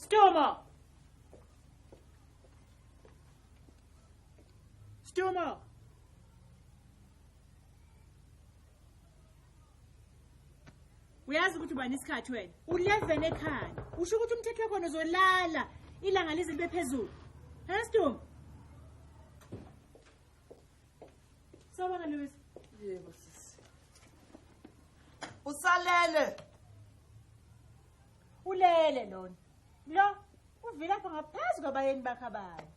Stumo. Stumo. Uyazi ukuthi ubani isikhathi wena? U11 ekhanda. Usho ukuthi umthetho wakho uzolala ilanga lize libe phezulu. Ha Stumo? Sawubona Louis. Yebo sisi. Usalele. Ulele lona. Lo uvilapha ngaphezu kwabayeni bakhe abanye.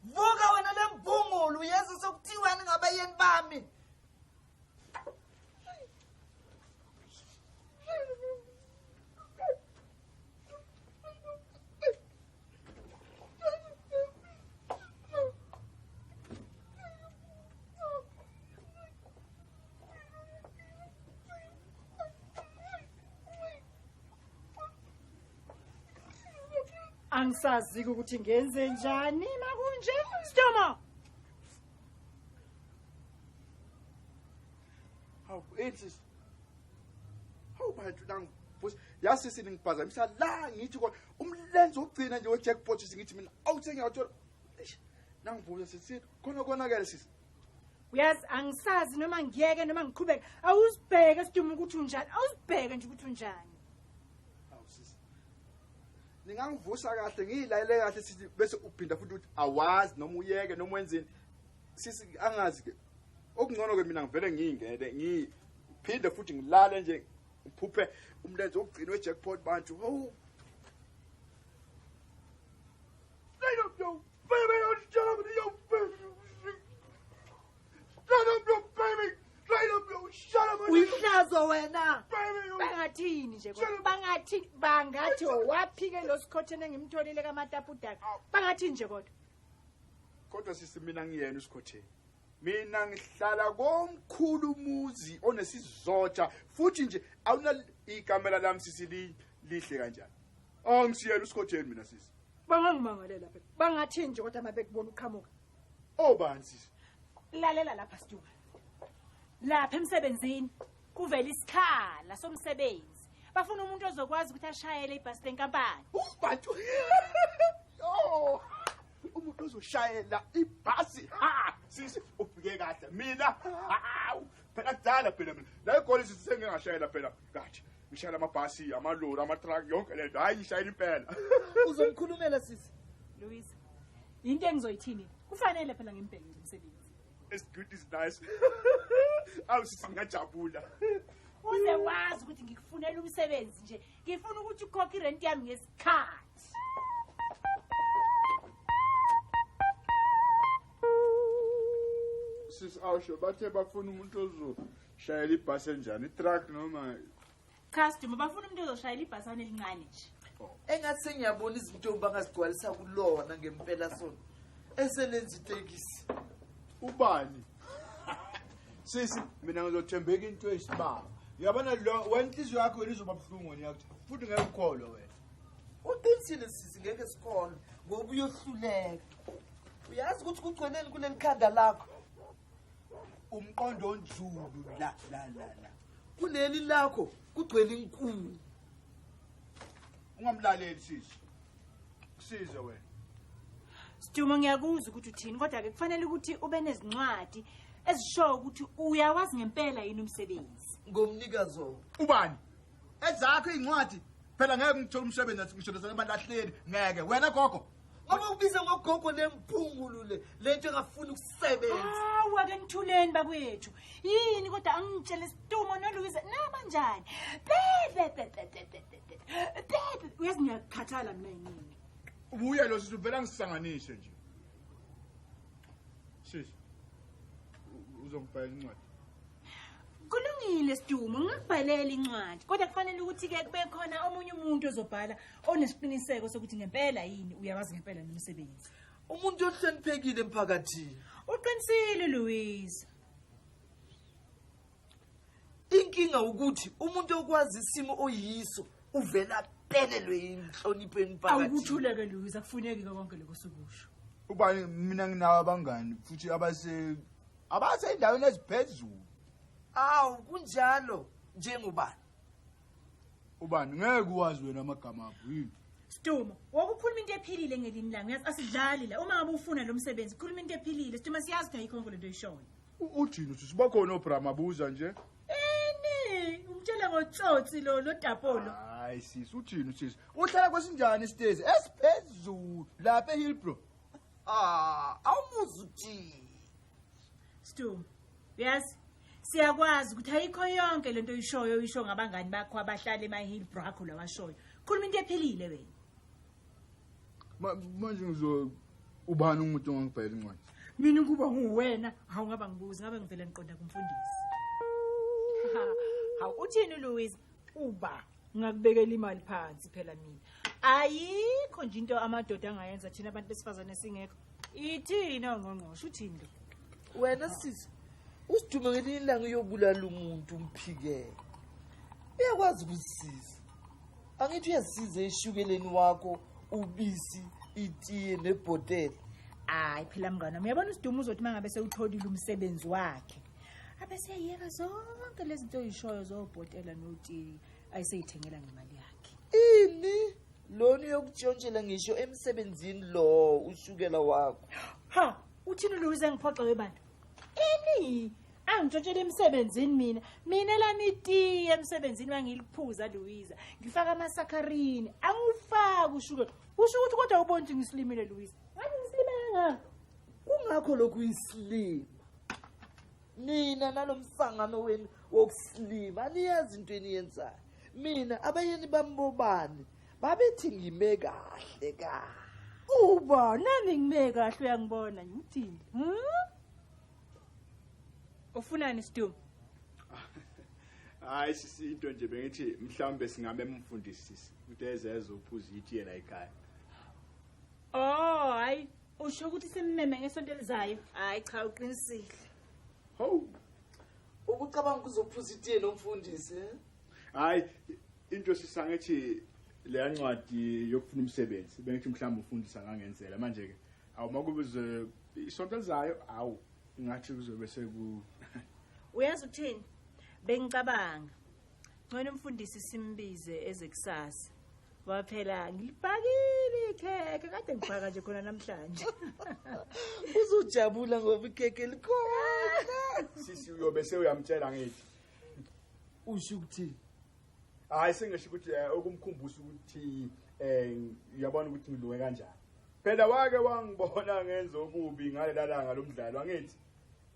Vuka wena lembungulu uyezwa sokuthiwani ngabayeni bami. Angisazi ukuthi ngenze njani makunje. Stomo. Hawu, hey sisi. Hawu bantu nangivusa. Yazi sisi ningiphazamisa la ngithi ko umlenze wokugcina nje we-jackpot sisi ngithi mina awu sengiyawuthola. Eish, Nangivusa sisi khona konakele sisi. Uyazi angisazi noma ngiyeke noma ngiqhubeke. Awuzibheke Sidumo ukuthi unjani. Awuzibheke nje ukuthi unjani. Hawu sisi. Ningangivusa kahle ngiyilayele kahle sisi bese uphinda futhi uthi awazi noma uyeke noma wenzeni. Sisi angazi ke. Okungcono ke mina ngivele ngiyingene ngiphinde futhi ngilale nje ngiphuphe umlenze wokugcina we-jackpot bantu. Hawu. Straight up yo baby, shut up yo baby. Straight up yo baby. Straight up yo shut up. Uyihlazo wena. Baby yo. Bangathini nje kodwa? Bangathini? Bangathi waphike lo sikhothene engimtholile kamatapudaka. Bangathini nje kodwa? Kodwa sisi mina ngiyena usikhotheni. Mina ngihlala komkhulu umuzi onesizotha futhi nje awuna ikamela lami sisi lihle kanjani. Oh ngisiyena usikhotheni mina sisi. Bangangimangalela phela. Bangathini nje kodwa mabekubona uqhamuka. Obani sisi? Lalela lapha Sidumo. Lapha emsebenzini kuvela isikhala somsebenzi. Bafuna umuntu ozokwazi ukuthi ashayele ibhasi lenkampani. Ubantu. Yo. Umuntu ozoshayela ibhasi. Ha! Sisi ufike kahle. Mina hawu phela kudala phela mina. La egoli sisi sengingashayela phela kahle. Ngishayela amabhasi, amalori, ama-truck yonke lento. Hayi ngishayela impela. Uzomkhulumela sisi. Louise, into engizoyithini? Kufanele phela ngimbheke nje umsebenzi. It's good is nice. Awu sisi ngiyajabula. Uze wazi ukuthi ngikufunela umsebenzi nje. Ngifuna ukuthi ukhokhe irent yami ngesikhathi. Sisi awusho bathe bafuna umuntu ozoshayela ibhasi enjani, i-truck noma Cha Sidumo, bafuna umuntu ozoshayela ibhasana elincane nje. Engathi sengiyabona izintombi angazigcwalisa kulona ngempela sona. Eselenza itekisi. Ubani? Sisi mina ngizothembeka into eyisibaba. Uyabona lo wena inhliziyo yakho wena izoba buhlungu wena yakuthi futhi ngeke ukholwe wena. Uqinisile sisi ngeke sikholwe ngoba uyohluleka. Uyazi ukuthi kugcweleni kuleli khanda lakho. Umqondo onzulu la la la la. Kuleli lakho kugcwele inkulu. Ungamlaleli sisi. Kusize wena. Sidumo ngiyakuzwa ukuthi uthini kodwa ke kufanele ukuthi ube nezincwadi ezishoyo ukuthi uyawazi ngempela yini umsebenzi. Ngomnikazi wawo. Ubani? Ezakho incwadi phela ngeke ngithole umsebenzi ngisho nasemalahleni ngeke wena gogo. Ngoba ubiza ngogogo lemphungulu le lento engafuni ukusebenza. Hawu ake nithuleni bakwethu. Yini kodwa angitshele Sidumo noLouise nabanjani? Bebe bebe bebe bebe. Bebe uyazi ngiyakukhathala mina yini. Ubuye lo sisi uvela ngisanganise nje. Sisi uzongibhalela incwadi. Kulungile Sidumo, ngingakubhalela incwadi. Kodwa kufanele ukuthi ke kube khona omunye umuntu ozobhala onesiqiniseko sokuthi ngempela yini uyawazi ngempela nomsebenzi. Umuntu ohloniphekile emphakathini. Uqinisile Louise. Inkinga ukuthi umuntu okwazi isimo oyiso uvela aphelelwe inhlonipho emphakathini. Awukuthuleke Louise, akufuneki ke konke lokho sokusho. Ubani mina nginawo abangani futhi abase abasendaweni eziphezulu. Awu kunjalo njengobani? Ubani ngeke uwazi wena amagama abo yini? Sidumo, wokukhuluma into ephilile ngelinye ilanga, uyazi asidlali la. Uma ngabe ufuna lo msebenzi, khuluma into ephilile. Sidumo, siyazi ukuthi ayikho lento oyishoyo. Uthini sisi? Bakhona oBramabuza nje. Ene, umtshela ngotsotsi lo Tapolo. Hayi sisi, uthini sisi? Uhlala kwesinjani isitezi esiphezulu lapha eHillbrow? Ah, awumuzi uthini? Sidumo, uyazi siyakwazi ukuthi ayikho yonke lento oyishoyo, oyisho ngabangani bakho abahlala ema-Hillbrow akho lawashoyo. Khuluma into ephilile wena. Manje ngizo ubani umuntu ongangibhalela incwadi? Mina kuba nguwena, hawu ngaba ngibuza, ngabe ngivele ngiqonda kumfundisi. Hawu uthini Louise? Uba ngakubekela imali phansi phela mina. Ayikho nje into amadoda angayenza thina abantu besifazane singekho. Ithini ongqongqosho uthini lo? Wena sisi, usidume ngelinye ilanga uyobulala umuntu umphikele. Uyakwazi ukusisiza. Angithi uyasiza eshukeleni wakho, ubisi, itiye nebhotela. Hayi phela mngani wami, uyabona uSidumo uzothi mangabe sewutholile umsebenzi wakhe, abese eyeka zonke lezi zinto oyishoyo zobhotela notiye ayiseyithengela ngemali yakhe. Ini? Lona uyokutshontshela ngisho emsebenzini lo ushukela wakho. Ha, uthini Louise engiphoxa webandla? Ini? Angitshontshela emsebenzini mina. Mina lami itiye emsebenzini mangiliphuza Louise. Ngifaka amasakharini, angifaki ushukela. Usho ukuthi kodwa ubona ukuthi ngisilimile Louise. Ngathi ngisilime kangaka. Kungakho lokhu uyisilima. Nina nalomsangano wenu wokusilima aniyazi into eniyenzayo. Mina abayeni bami bobani babethi ngime kahle kahle. Uba nami ngime kahle uyangibona ngithini? Ufunani Sidumo? Hayi sisi, into nje bengithi mhlawumbe singabe umfundisi sisi ukuthi eze ezophuza itiye la ekhaya. Oh, hayi, usho ukuthi simmeme ngesonto elizayo. Hayi cha, uqinisile. Hawu, ukucabanga uzophuza itiye nomfundisi? Hayi, into sisangithi leya ncwadi yokufuna umsebenzi bengithi mhlawumbe umfundisi angangenzela. Manje ke awu makubuze isonto elizayo, awu ngathi kuzobe seku Uyazi ukuthini? Bengicabanga ngcono umfundisi simbize ezekusasa. Waphela ngilibhakile ikhekhe kade ngibhaka nje khona namhlanje. Uzojabula ngoba ikhekhe likhona. Sisi uyobe sewuyamtshela ngithi. Usho ukuthini? Hayi sengisho ukuthi okumkhumbuza ukuthi uyabona ukuthi ngilunge kanjani. Phela wake wangibona ngenza okubi ngalela langa lomdlalo angithi.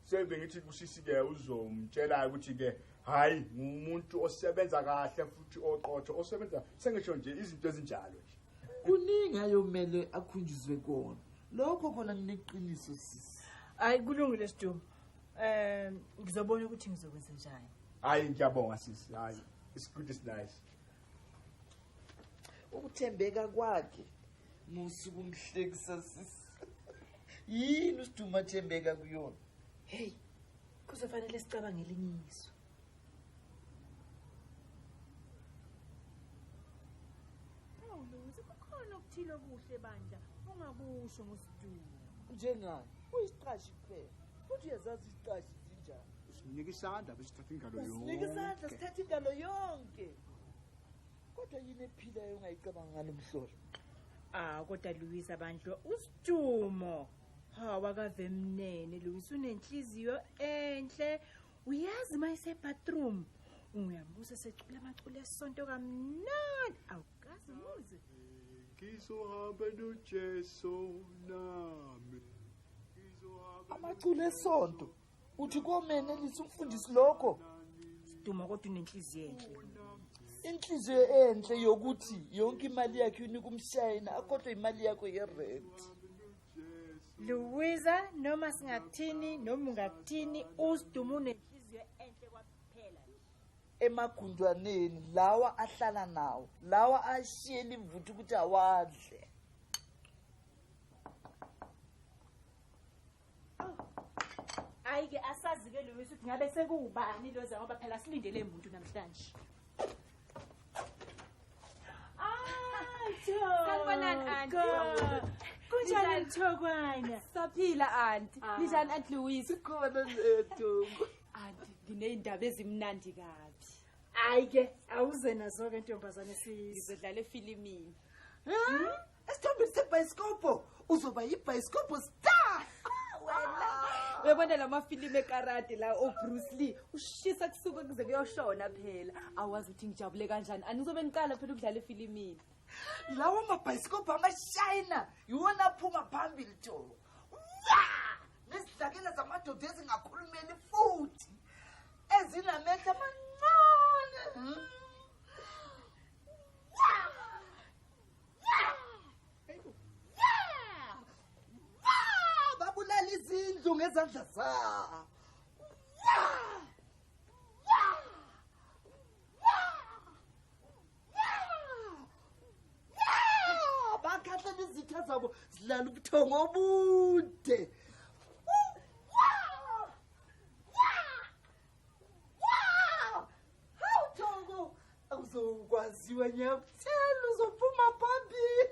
Sebe ngithi kusisi ke uzomtshela ukuthi ke hayi ngumuntu osebenza kahle futhi oqotho osebenza, sengisho nje izinto ezinjalo nje. Kuningi ayomele akhunjuzwe kona. Lokho khona ngineqiniso sisi. Hayi kulungile Sidumo. Ngizobona ukuthi ngizokwenza njani. Hayi ngiyabonga sisi. Hayi it's good, it's nice. Ukuthembeka kwakhe musuku umhlekisa sisi. Yini uSidumo athembeka kuyona? Hey, kuzofanele sicabange elinye isu. Awu Louise, kukhona okuthile okuhle bandla ungakusho ngoSidumo. Njengani? Uyisiqashi kuphela. Futhi uyazazi isiqashi zinjani. Usinika isandla bese sithatha ingalo yonke. Usinika isandla sithatha ingalo yonke. Kodwa yini ephilayo ongayicabanga ngalomhlolo? Ah, kodwa Louise bandla uSidumo. Ha, wakave mnene Louise, unenhliziyo enhle. Uyazi mayise bathroom uyambuza secula amaculo esonto kamnandi. Awukazi muzi. Ngizohamba noJesu nami. Ngizohamba amaculo esonto. Uthi komenelisa umfundisi lokho? Sidumo kodwa unenhliziyo enhle. Inhliziyo enhle yokuthi yonke imali yakhe unika umshayina akodwa imali yakho yerent. Louisa, noma singakuthini noma ungakuthini, uSidumo unenhliziyo enhle kwaphela. Emagundwaneni lawa ahlala nawo, lawa ashiyela imvuthu ukuthi awadle. Hayi ke asazi ke Louise ukuthi ngabe sekuwubani loza ngoba phela silindele umuntu namhlanje. Sanibonani auntie. Kunjani Thokwana? Saphila auntie. Ninjani Aunt Louise? Sikhona lethu. Auntie, nginezindaba ezimnandi kabi. Hayi ke awuze nazo ke ntombazane sisi. Ngizodlala efilimini. Esithombeni sebhayisikobho uzoba yibhayisikobho star. Wena uyabona la mafilimu ekarate la oBruce Lee ushisa kusuka kuze kuyoshona phela. Awazi ukuthi ngijabule kanjani. Anizobe niqala phela ukudlala efilimini. Lawo mabhayisikobho amashayina iwona aphuma phambili Thoko. Nezidlakela zamadoda ezingakhulumeli futhi ezinamehlo amancane. Babulala izindlu ngezandla zabo. Bakhahlela izitha zabo zilala ubuthongo obude. Hawu Thoko, awuzokwaziwa ngiyakutshela uzophuma phambili.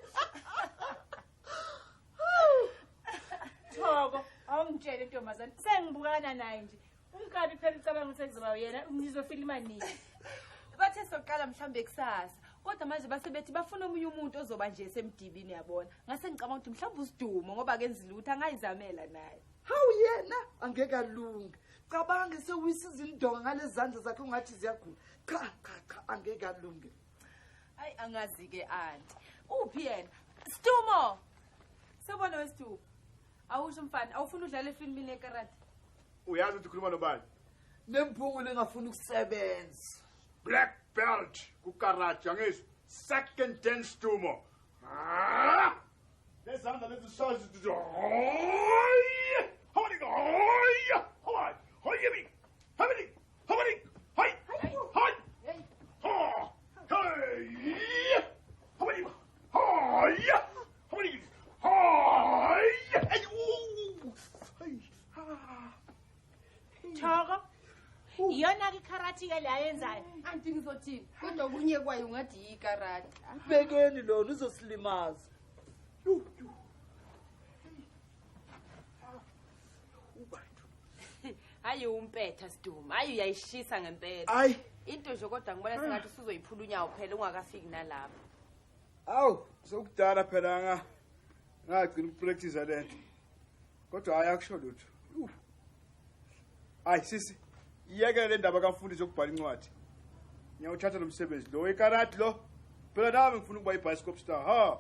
Thoko, awungitshele ntombazane, sengibukana naye nje. Umkabi phela ucabanga ukuthi kuzoba yena ngizofilima nini. Bathe soqala mhlambe kusasa. Kodwa manje basebethi bafuna omunye umuntu ozoba nje semdibini yabona. Ngase ngicabanga ukuthi mhlawumbe usidumo ngoba akenzi lutho angayizamela naye. Hawu yena angeke alunge. Cabanga sewisa izindonga ngalezi zandla zakhe ungathi ziyagula. Cha cha cha angeke alunge. Hayi angazi ke anti. Uphi yena? Sidumo. Sewubona wesidumo. Awusho mfana, awufuni udlala efilimini yekarate? Uyazi ukuthi ukhuluma nobani? Nemphungulo engafuni ukusebenza. Black belt kukarate angizwa. Second dance Sidumo. Lezandla lezi shazi. Thoko, iyona ke karate ke le ayenzayo. Anti ngizothini? Kodwa okunye kwayo ungathi yikarate. Bekeni lona uzosilimaza. Hayi umpetha Sidumo, hayi uyayishisa ngempela. Hayi into nje kodwa ngibona sengathi usuzoyiphula unyawo phela ungakafiki nalapho. Awu, sokudala phela ngagcina ukupractice lento. Kodwa hayi akusho lutho. Hayi sisi, iyekele le ndaba kamfundisi yokubhala incwadi. Ngiyawuthatha lo msebenzi lo wekarate lo. Phela nami ngifuna ukuba i-bioscope star. Ha.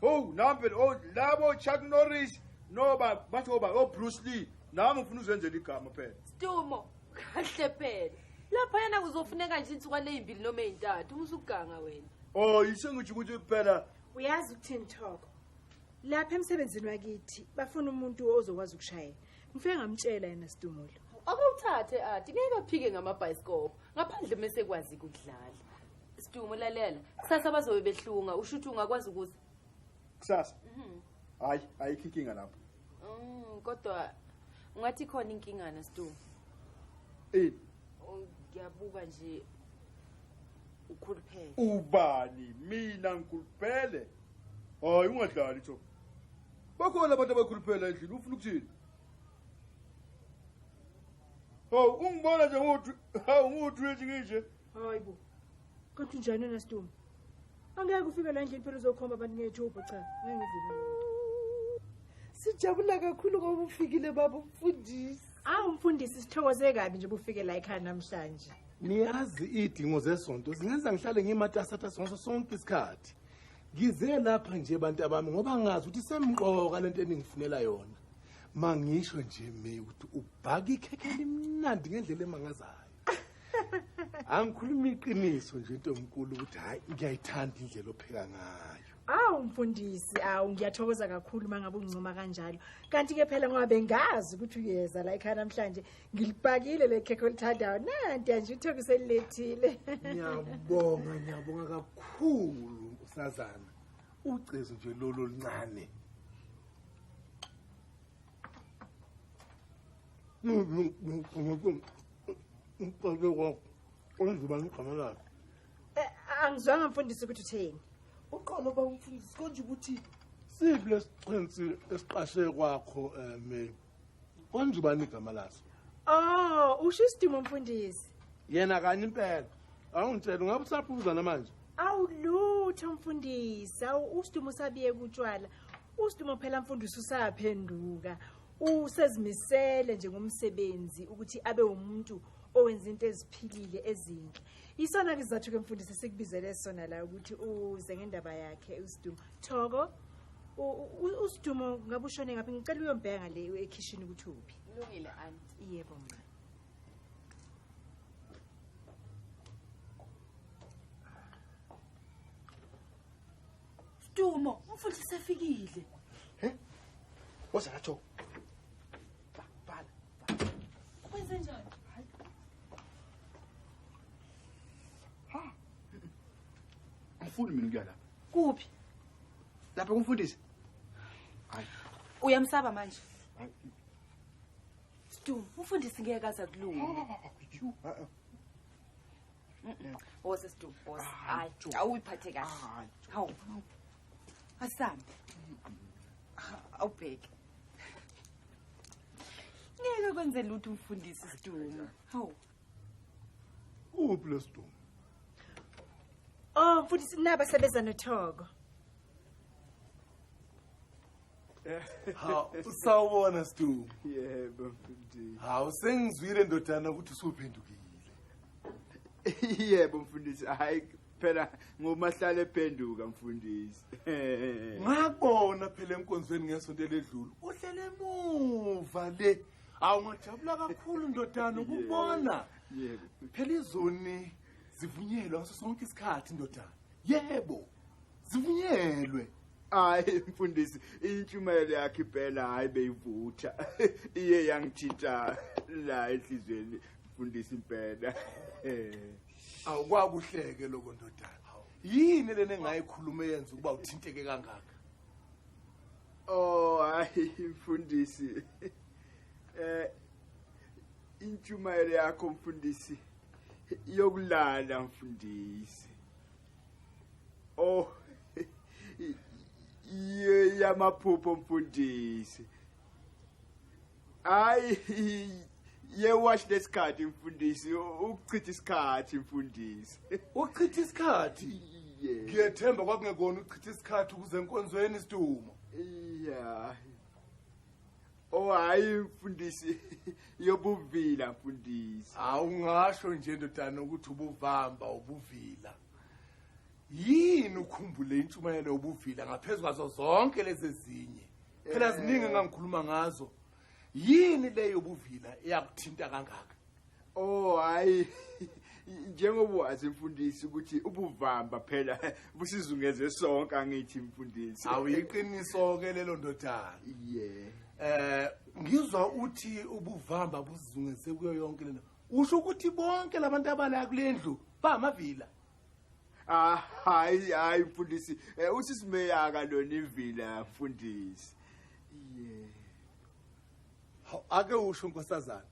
Oh, nami oh labo Chuck Norris noba bathi oba oh Bruce Lee. Nami ngifuna uzenzela igama phela. Sidumo, kahle phela. Lapha yena kuzofuneka nje insukwana ezimbili noma ezintathu uma usuganga wena. Oh, isengitsho ukuthi phela uyazi ukuthini Thoko. Lapha emsebenzini wakithi bafuna umuntu ozokwazi ukushayela. Ngifike ngamtshela yena Sidumo lo. Akawuthathe athi ngeke aphike ngamabhayisikobho ngaphandle mase kwazi ukudlala. Sidumo lalela, kusasa bazobe behlunga, usho ukuthi ungakwazi ukuza. Kusasa? Hayi, ayikho inkinga lapho. Kodwa ungathi khona inkingana Sidumo. Ngiyabuka nje ukhuluphele. Ubani? Mina ngikhuluphele? Hayi ungadlali Thoko. Bakhona abantu abakhuluphela endlini, ufuna ukuthini? Hawu ungibona nje ngothi, hawu nguthi nje. Hayibo. Kanti unjani wena Sidumo? Angeke ufike la endlini phela uzokhomba abantu ngethupha cha. Ngeke ngivume. Sijabula kakhulu ngoba ufikile baba umfundisi. Awu umfundisi sithokoze kabi nje ubufike la ekhaya namhlanje. Niyazi idingo zesonto zingenza ngihlale ngimatasatasa ngaso sonke isikhathi. Ngize lapha nje bantu abami ngoba ngazi ukuthi semqoka lento eningifunela yona. Mangisho nje me ukuthi ubhaka ikhekhe elimnandi ngendlela emangazayo. Angikhuluma iqiniso nje into omkhulu ukuthi hayi ngiyayithanda indlela opheka ngayo. Awu mfundisi, awu ngiyathokoza kakhulu mangabe ungincoma kanjalo. Kanti ke phela ngoba bengazi ukuthi uyeza la ekhaya namhlanje, ngilipakile le khekhe olithandayo. Nanti nje uThoko selilethile. Ngiyabonga, ngiyabonga kakhulu usazana. Ucezu nje lolu oluncane. Angizwanga mfundisi ukuthi utheni. Uqolo ba umfundisi konje ukuthi siphi lesiqhinsi esiqashe kwakho me konje ubani igama laso? Oh, usho Sidumo mfundisi. Yena kanye impela. Awungitshela ungabe usaphuza namanje? Awulutho Lutho mfundisi, awu uSidumo sabiye kutshwala. USidumo phela mfundisi usaphenduka. Usezimisele nje ngomsebenzi ukuthi abe umuntu owenza into eziphilile ezinhle. Isona ke isizathu ke mfundisi sikubizele sona la ukuthi uze ngendaba yakhe uSidumo. Thoko, uSidumo ngabe ushone ngaphi? Ngicela uyombheka le ekhishini ukuthi uphi. Kulungile auntie. Yebo ma. Sidumo, umfundisi sefikile. Woza la Thoko. Bhala. Kwenze njani? Angifuni mina ukuya lapha. Kuphi? Lapha kumfundisi. Hayi. Uyamsaba manje? Hayi. Sidumo, umfundisi ngeke aze akulunge. Woza Sidumo, woza. Hayi, awuyiphathe kahle. Hayi. Hawu. Asambe. Awubheke. Ngeke kwenze lutho umfundisi Sidumo. Hawu. Uphi lo Sidumo? Oh mfundisi naba sebeza noThoko. Ha, usawubona Sidumo. Yebo mfundisi. Hawu sengizwile ndodana ukuthi usuphendukile. Yebo mfundisi, hayi phela ngomahlale ephenduka mfundisi. Ngakubona phela enkonzweni ngesonto eledlule. Uhlele emuva le. Awu ngajabula kakhulu ndodana ukubona. Yebo. Phela izoni zivunyelwe ngaso sonke isikhathi ndodana. Yebo. Zivunyelwe. Hayi mfundisi, intshumayelo yakhe impela hayi beyivutha. Iye yangithinta la enhlizweni mfundisi impela. Awukwakuhleke lokho ndodana. Yini lena engayikhuluma eyenza ukuba uthinteke kangaka? Oh hayi mfundisi. Intshumayelo yakho mfundisi yokulala mfundisi. Oh yamaphupho mfundisi. Hayi yewash lesikhathi mfundisi, ukuchitha isikhathi mfundisi. Ukuchitha isikhathi? Yeah. Ngiyethemba kwakungekona ukuchitha isikhathi ukuze enkonzweni Sidumo. Yeah. Oh hayi mfundisi, yobuvila mfundisi. Awungasho nje ndodana ukuthi ubuvamba ubuvila. Yini ukhumbule intshumayelo yobuvila ngaphezulu kwazo zonke lezi ezinye? Phela ziningi engangikhuluma ngazo. Yini leyo yobuvila eyakuthinta kangaka? Oh hayi njengoba wazi mfundisi ukuthi ubuvamba phela busizungeze sonke angithi mfundisi. Awuyiqiniso ke lelo ndodana. Yeah. Ngizwa uthi ubuvamba busizungeze kuyo yonke lena. Usho ukuthi bonke labantu abala kulendlu bamavila. Ah hayi hayi mfundisi, usisimeyaka lona ivila mfundisi. Yeah. Ake usho nkosazana,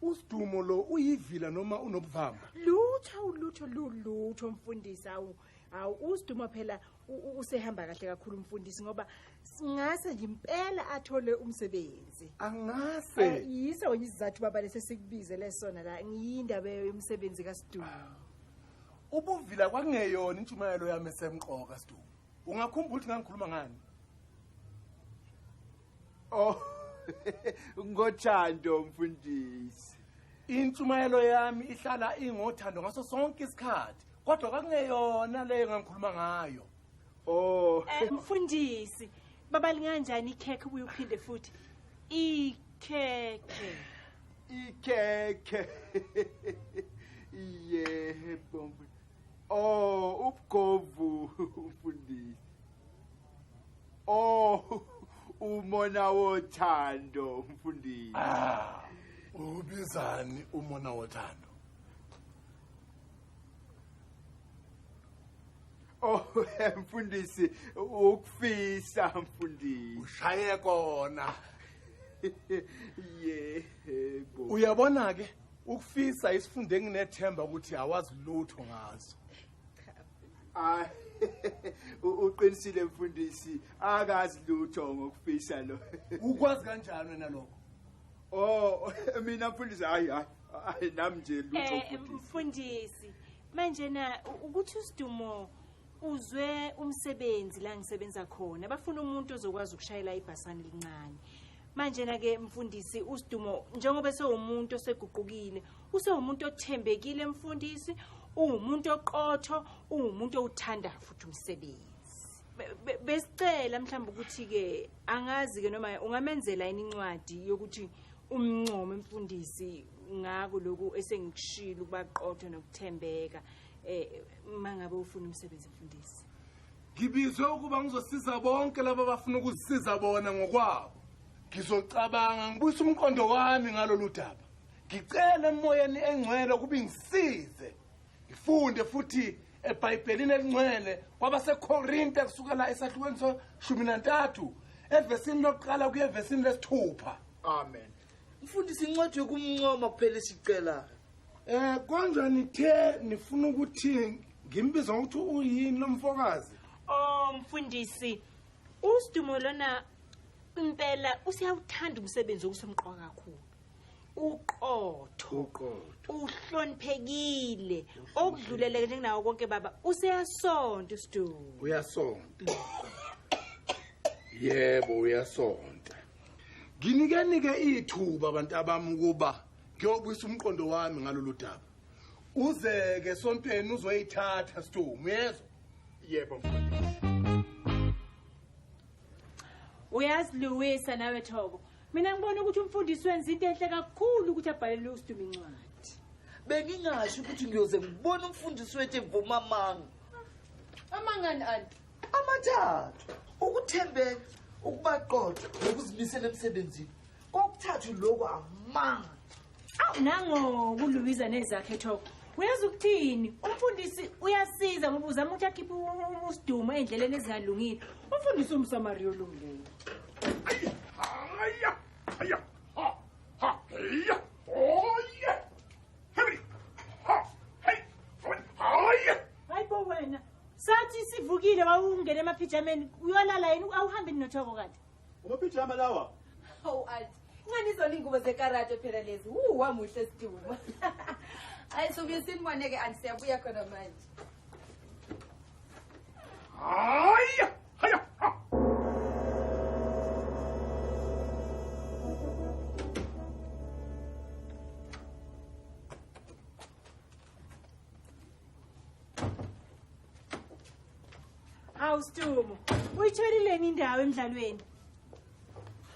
uSidumo lo uyivila noma unobuvamba? Lutho lutho lutho mfundisi. Awu uSidumo phela usehamba kahle kakhulu mfundisi ngoba singase nje impela athole umsebenzi. Angase. Yiso wena isizathu baba lesi sikubizele sona la, ngiyindaba yomsebenzi kaSidumo. Ubuvila kwakungeyona intshumayelo yami esemqoka Sidumo. Ungakhumbula ukuthi ngangikhuluma ngani? Oh ngothando mfundisi. Intshumayelo yami ihlala ingothando ngaso sonke isikhathi, kodwa kwakungeyona leyo engangikhuluma ngayo. Oh mfundisi, baba linganjani ikhekhe ubuye uphinde futhi? Ikhekhe. Ikhekhe. Yebo. Oh ubugovu mfundisi. Oh umona wothando mfundisi. Ubizani umona wothando? Oh mfundisi, ukufisa mfundisi. Ushaye kona. Yebo. Uyabona ke ukufisa isifundo enginethemba ukuthi awazi lutho ngazo. Ah uqinisile mfundisi, akazi lutho ngokufisa lo. Ukwazi kanjani wena lokho? Oh mina mfundisi hayi hayi nami nje lutho mfundisi. Mfundisi, manje na ukuthi uSidumo Uzwe umsebenzi la ngisebenza khona, bafuna umuntu ozokwazi ukushayela ibhasani elincane. Manje na ke mfundisi uSidumo njengoba sewumuntu oseguqukile, usewumuntu othembekile mfundisi, uwumuntu oqotho, uwumuntu owuthanda futhi umsebenzi. Besicela mhlawumbe ukuthi ke angazi ke noma ungamenzela yini incwadi yokuthi umncome mfundisi ngako lokhu esengikushilo ukuba qotho nokuthembeka mangabe ufuna umsebenzi mfundisi. Ngibizwe ukuba ngizosiza bonke laba abafuna ukuzisiza bona ngokwabo. Ngizocabanga ngibuyisa umqondo wami ngalolu daba. Ngicela emoyeni engcwele ukuba ingisize. Ngifunde futhi eBhayibhelini elingcwele kwabaseKorinte kusukela esahlukweni so-13 evesini lokuqala kuye evesini lesi-6. Amen. Mfundisi incwadi yokumncoma kuphela esicelayo. Konjani the nifuna ukuthi ngimbize ngokuthi uyini lo mfokazi? Oh mfundisi, uSidumo lona impela usiyawuthanda umsebenzi okusomqoka kakhulu. Uqotho, uhloniphekile, okudluleleke njengenawo konke baba, useyasonta uSidumo. Uyasonta. Yebo uyasonta. Nginikeni-ke ithuba abantu abami ukuba ngiyobuyisa umqondo wami ngalolu daba. Uze-ke esontweni uzoyithatha Sidumo, uyezwa? Yebo mfundisi. Uyazi Louisa nawe Thoko, mina ngibona ukuthi umfundisi wenza into enhle kakhulu ukuthi abhalele uSidumo incwadi. Bengingasho ukuthi ngiyoze ngibone umfundisi wethu evuma amanga. Amangani anti? Amathathu, ukuthembeka, ukuba qotho nokuzimisela emsebenzini. Kokuthathu lokho amanga. Awu nango kuLouisa nezakhe Thoko. Uyazi ukuthini? Umfundisi uyasiza ngoba uzama ukuthi akhiphe uSidumo endleleni ezingalungile. Umfundisi umSamariya olungileyo. Haya, haya, ha, ha, heya, oye. Hey, ha, hey, haya. Hayibo wena. Sathi sivukile wawungena emaphijameni uyolala yini awuhambi noThoko kade? Amaphijama lawa. Hawu anti, ngani izona ingubo zekarate phela lezi. Wamuhle Sidumo. Hayi sobuye sinibone ke anti, siyabuya khona manje. Haya, haya. Hawu Sidumo, uyitholile indawo emidlalweni?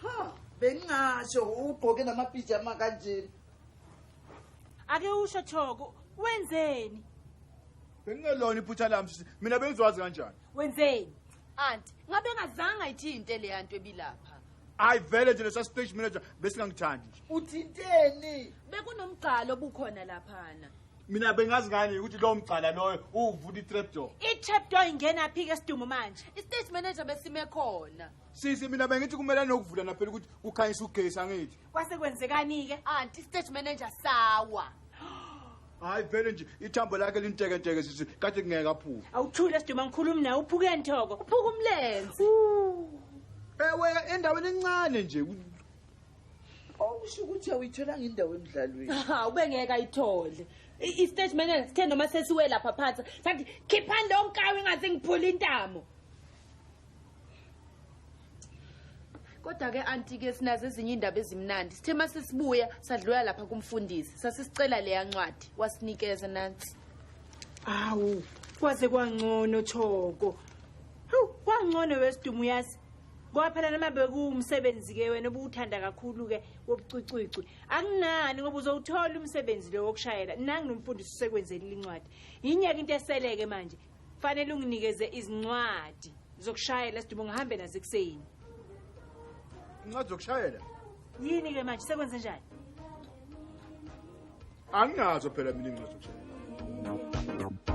Ha, bengingasho ugqoke namapijama kanje. Ake usho Thoko, wenzeni? Bengingelona iphutha lami sisi, mina bengizwazi kanjani? Wenzeni? Anti, ngabe ngazange ayithinte le yanto ebilapha. Hayi vele nje lesa stage manager besingangithandi nje. Uthinteni? Bekunomgqalo obukhona laphana. Mina bengazi ngani ukuthi lo mgcala loyo uvula i-trapdoor. I-trapdoor ingena phi ke Sidumo manje? I-stage manager besime khona. Sisi mina bengithi kumele nokuvula naphela ukuthi kukhanyisa ugesi angithi. Kwase kwenzekani ke? Anti, i-stage manager sawa. Hayi vele nje ithambo lakhe lintekenteke sisi kade kungeke aphuke. Awuthule Sidumo ngikhuluma nawe uphukeni Thoko. Uphuka umlenze. Ewe endaweni encane nje. Okusho ukuthi awuyitholanga indawo emidlalweni. Ha, ubengeke ayithole. I-stage manager sithe noma sesiwe lapha phansi sathi khiphani lo nkawu ingaze ngiphule intamo. Kodwa ke anti ke sinazo ezinye indaba ezimnandi. Sithe masesibuya sadlula lapha kumfundisi, sasisicela leya ncwadi wasinikeza nansi. Awu, kwaze kwangcono Thoko. Hawu, kwangcono weSidumo uyazi. Ngoba phela noma bekuwumsebenzi ke wena obuwuthanda kakhulu ke wobucucucu. Akunani ngoba uzowuthola umsebenzi lo wokushayela. Nangi nomfundisi usekwenzelile incwadi. Yinyeke into eseleke manje. Fanele unginikeze izincwadi zokushayela Sidumo ngihambe nazo ekuseni. Incwadi zokushayela? Yini ke manje sekwenze njani? Anginazo phela mina incwadi zokushayela.